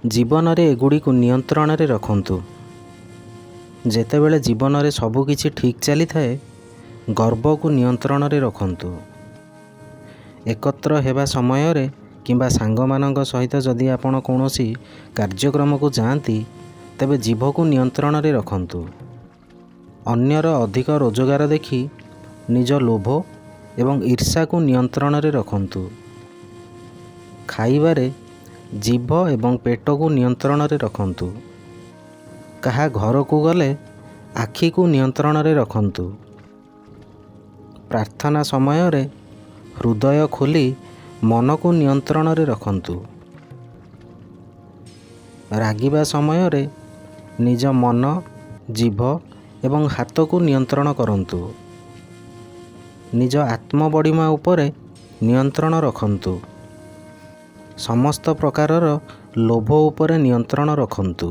ଜୀବନରେ ଏଗୁଡ଼ିକୁ ନିୟନ୍ତ୍ରଣରେ ରଖନ୍ତୁ। ଯେତେବେଳେ ଜୀବନରେ ସବୁକିଛି ଠିକ୍ ଚାଲିଥାଏ, ଗର୍ବକୁ ନିୟନ୍ତ୍ରଣରେ ରଖନ୍ତୁ। ଏକତ୍ର ହେବା ସମୟରେ କିମ୍ବା ସାଙ୍ଗମାନଙ୍କ ସହିତ ଯଦି ଆପଣ କୌଣସି କାର୍ଯ୍ୟକ୍ରମକୁ ଯାଆନ୍ତି, ତେବେ ଜିଭକୁ ନିୟନ୍ତ୍ରଣରେ ରଖନ୍ତୁ। ଅନ୍ୟର ଅଧିକ ରୋଜଗାର ଦେଖି ନିଜ ଲୋଭ ଏବଂ ଈର୍ଷାକୁ ନିୟନ୍ତ୍ରଣରେ ରଖନ୍ତୁ। ଖାଇବାରେ ଜିଭ ଏବଂ ପେଟକୁ ନିୟନ୍ତ୍ରଣରେ ରଖନ୍ତୁ। କାହା ଘରକୁ ଗଲେ ଆଖିକୁ ନିୟନ୍ତ୍ରଣରେ ରଖନ୍ତୁ। ପ୍ରାର୍ଥନା ସମୟରେ ହୃଦୟ ଖୋଲି ମନକୁ ନିୟନ୍ତ୍ରଣରେ ରଖନ୍ତୁ। ରାଗିବା ସମୟରେ ନିଜ ମନ, ଜିଭ ଏବଂ ହାତକୁ ନିୟନ୍ତ୍ରଣ କରନ୍ତୁ। ନିଜ ଆତ୍ମବଡ଼ିମା ଉପରେ ନିୟନ୍ତ୍ରଣ ରଖନ୍ତୁ। ସମସ୍ତ ପ୍ରକାରର ଲୋଭ ଉପରେ ନିୟନ୍ତ୍ରଣ ରଖନ୍ତୁ।